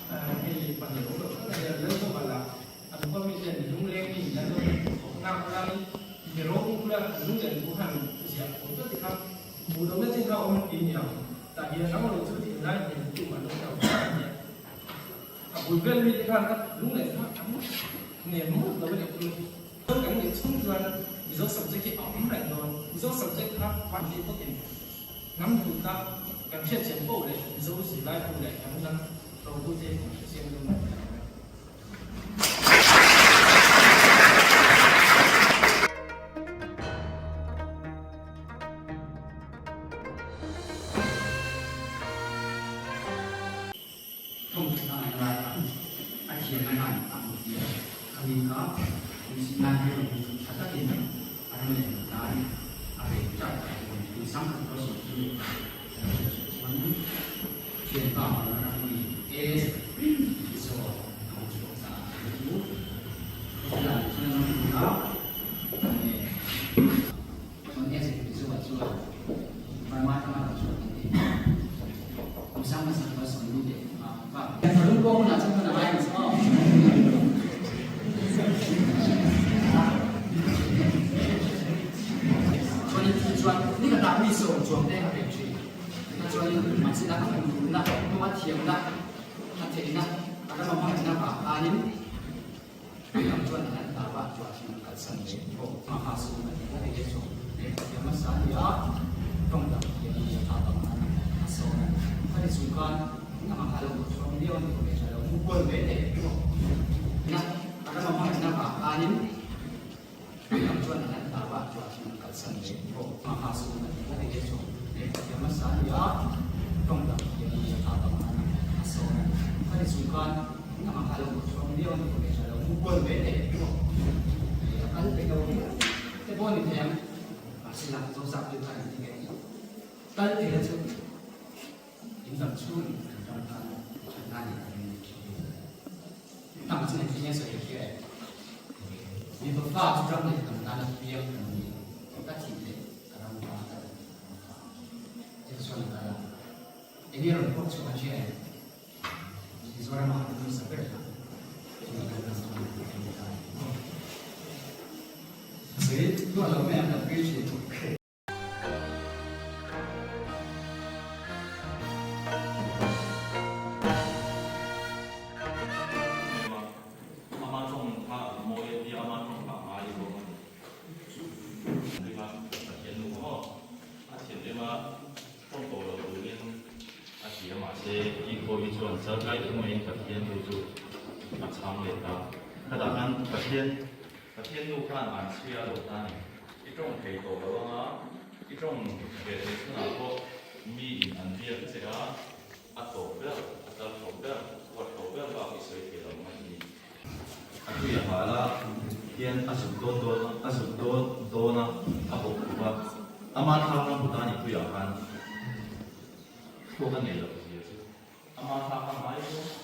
kha hei pahnih awm loh khan a nia, Lalzawma lah an khua mi ten lungleng mi in an lo thawk nak laiin mi ropui bula an lunglen thu han ziah awm tlat te kha hmuh lohna chin kha awm ti niang tah hian nang lo chu thinlai hnen tum an awm lo kha a nia. A bul vel mi te khan a lunglen kha an nem mawlh lo a nih chu. Kan nih chhung chuan Mizo subject hi a awm reng dawn. Mizo subject kha mahni bawkin hnam hlutna kan hriatchian poh leh Mizo zirlaitu leh kan hnam rohute kan hrechiang dawn a ni ang e. Thawngtha an lai a, a thiam a nan a hmu tir. Khami kha insihnai hi rawn tha takin a ram leh hnam tan a rei chauh a ti. Tui sang khat pawh sawi chu kan hriat theih chuanin thianpa Burma ram mi A Mizo a awm chhuak ta a ni chu. Khawvelah chuan ram hmun a nge chuan A Mizo ah chuan Burma atanga rawn chhuak an ni. Kum sang hmasa kha 45 va. Tharung pawh hunah chuan kan a ngai ang chu aw. Chuanin chu chuan ni ka tah mi sawm chuang te ka pek thin. Ka chuanin mahse a hmun duhna, hnung a thiamna, a theihna, a ram a hmangaihna vang khanin lam chuan an han tah a, chuan an kalsan leh bawk. Maha sum a tih a ni chu thiam hmasa a ni a, tawng dang thiam a ni a, kha bang khan a sawn a ni. Khati chung khan amah kha a lo hmuh chhuak viau a ni kawm leh tha lo, mu kual ve teh bawk. Na, a ram a hmangaihna vang khanin lam chuan an han tah a, chuan an kalsan leh bawk. Maha sum a tih a ni chu thiam hmasa a ni a, tawng dang thiam a ni a, kha bang khan a sawn a ni. Khati chung khan amah kha a lo hmuh chhuak viau a ni kawm leh tha lo, mu kual ve teh bawk. A kal peih lo viau te pawh a ni thei ang. Mahse la Zozap te khan an ti nge tih kal thei la chu in dam chhung in kan ram tan that na ni kan ni thin tam chu engtin nge sawi hria e mipa fa chu ram leh hnam tan a piang kan ni ka thih leh ka ram tan ka dam leh ka ram fa chu chuan a kal a enge rawn phawk chhuak an hria em Mizoram ah kan hmasa ber kha chu kan ram tan a ni ta a ni. Sawi duah lo mai ang kan pui thin. Ama tawng kha a mawi a tia, ama tawng kha a ngai bawk a ni. Ringa Pathian nu kha maw a thiam em a, tawng tawh lo turin a ti a, mahse i khawi chuan chalkai thu maiin Pathian nu chu a chhang leh ta. Khatah khan Pathian Pathian nu khan an chhia lo ta a ni. I tawng thei tawh lo anga, i tawng ve theih chhunah pawh miin an biak che a, a tawp ber, a kal tawp ber, huat tawp ber bak i sawi thei lo ang a ti. A tui a hal a, hian a zuk dawn dawn a, a zuk dawn dawn a, a bawk khup a, ama thla kha hmu ta ni tuiah khan thluak a nei loh zia chu ama thla kha ngai dawn.